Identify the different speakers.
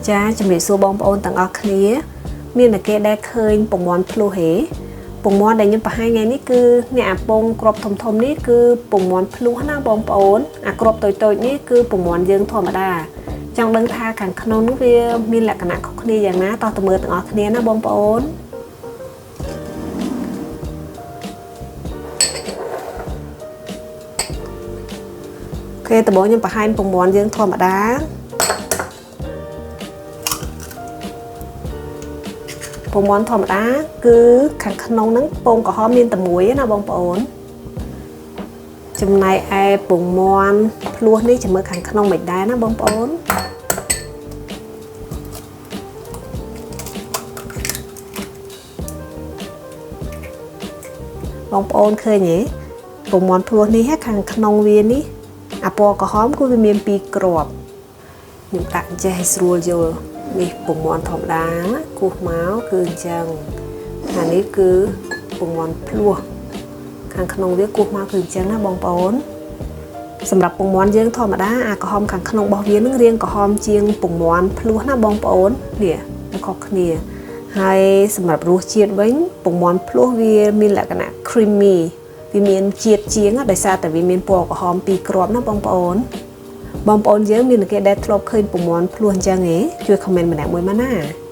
Speaker 1: ចាជំរាបសួរបងប្អូនទាំងអស់គ្នាមានតែគេដែលឃើញពងមាន់ភ្លោះហេពងមាន់ដែលខ្ញុំបង្ហាញថ្ងៃនេះគឺអ្នកអាពងក្របធំធំនេះគឺពងមាន់ភ្លោះណាបងប្អូនអាក្របតូចៗនេះគឺពងមាន់យើងធម្មតាចង់ដឹងថាខាងក្នុងនោះវាមានលក្ខណៈខុសគ្នាយ៉ាងណាតោះទៅមើលទាំងអស់គ្នាណាបងប្អូនគេដំបូងខ្ញុំបង្ហាញពងមាន់យើងធម្មតាពងមាន់ធម្មតាគឺខាងក្នុងហ្នឹងពងក្រហមមានតែមួយណាបងប្អូនចំណែកឯពងមាន់ភ្លោះនេះចាំមើលខាងក្នុងមិនដែរណាបងប្អូនបងប្អូនឃើញទេពងមាន់ភ្លោះនេះខាងក្នុងវានេះអាពណ៌ក្រហមគឺវាមានពីរគ្រាប់ខ្ញុំដាក់ចេះឲ្យស្រួលយល់នេះពងមាន់ធម្មតាគោះមកគឺអញ្ចឹងអានេះគឺពងមាន់ភ្លោះខាងក្នុងវាគោះមកគឺអញ្ចឹងណាបងប្អូនសម្រាប់ពងមាន់យើងធម្មតាអាក្រហមខាងក្នុងរបស់វានឹងរាងក្រហមជាងពងមាន់ភ្លោះណាបងប្អូននេះវាខុសគ្នាហើយសម្រាប់រសជាតិវិញពងមាន់ភ្លោះវាមានលក្ខណៈ creamy វាមានជាតិជាងដោយសារតែវាមានពណ៌ក្រហមពីរគ្រាប់ណាបងប្អូនបងប្អូនយើងមានគេដែលធ្លាប់ឃើញពងមាន់ភ្លោះអញ្ចឹងឯងជួយ comment ម្នាក់មួយមកណា។